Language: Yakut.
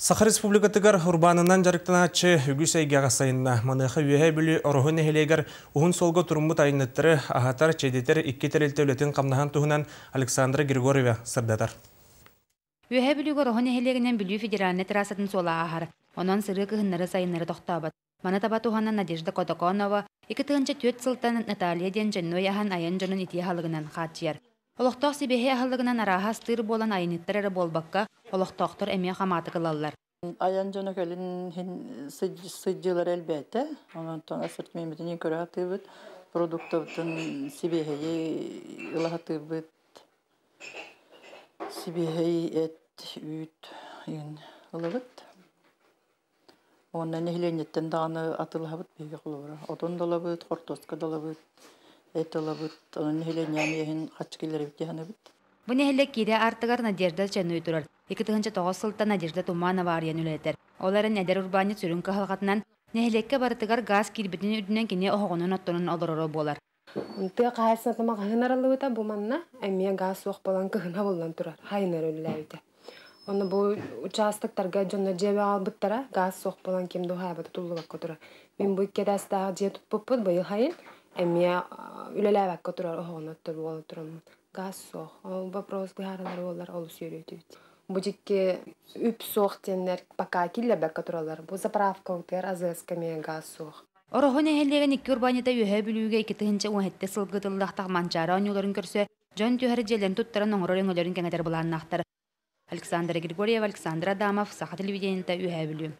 Саха Республикатыгар урбаанынан дьарыктанааччы үгүс эйгэҕэ сайынна. Маныаха Үөһээ Бүлүү Ороһу нэһилиэгэр уһун суолга туруммут айанньыттары аһатар, чэйдэтэр икки тэрилтэ үлэтин-хамнаһын туһунан Александра Григорьева сырдатар. Үөһээ Бүлүүгэ Ороһу нэһилиэгинэн Бүлүү федеральнай трассатын суола ааһар. Онон сырыы кыһыннары-сайыннары тохтообот. Маны таба туһанан Надежда Котоконова 2004 сылтан Наталья диэн дьоннуой аһан айан дьонун итии аһылыгынан хааччыйар. Олохтоох сибиэһэй аһылыгынан арааһа астыыр буолан айанньыттар эрэ буолбакка, олохтоохтор эмиэ хамаатык ылаллар. Айан дьоно кэлин иһин сылдьыылара элбээтэ. Онтон ассортимеммитин көрө сатыыбыт, продуктабытын сибиэһэйи ыла сатыыбыт. Сибиэһэй эт, үүт ылабыт. Уонна нэһилиэнньэттэн даҕаны атыылаһабыт биһиги холобура. Отон да ылабыт, хортуоска да ылабыт, эт ылабыт. Онон нэһилиэнньэни иһин харчы киллэрэбит дии саныыбыт. Бу нэһилиэк киирэ аартыгар Надежда Чануй турар. 2009 сылтан Надежда Туманова арыйан үлэлэтэр. Ол эрэн эдэр урбаанньыт сүрүн кыһалҕатынан нэһилиэккэ барытыгар гаас киирбитин үрдүнэн кини оһоҕунан оттонон олороро буолар. Тыа хаһаайыстыбата маҕаһыын арыллыбыта бу манна эмиэ гаас суох буолан кыһына буллан турар, хайынар үлэлээбитэ. Онно бу учаастактарга дьонно дьиэ аҕалбыттара, гаас суох буолан ким да уһаабата туллубакка турар. Мин бу икки этээстээх дьиэ туппуппут быйыл хайын эмиэ үлэлээбэккэ турар оһоҕун оттор буола тураммыт. Гаас суох. Ол вопрос быһаарылар буоллар олус үөрүөтүбүт. Бу дьикки үп суох диэннэр пока киллэрбэккэ тураллар. Бу заправкабытыгар АЗС-ка эмиэ гаас суох. Ороһу нэһилиэгин икки урбаанньыта Үөһээ Бүлүүгэ 2017 сылга ыытыллыахтаах Манчаары оонньууларын көрсө дьон түһэр дьиэлэрин туттаран оҥорор өҥөлөрүн кэҥэтэр былааннаахтар. Александра Григорьева, Александр Адамов, Саха телевидениета, Үөһээ Бүлүү.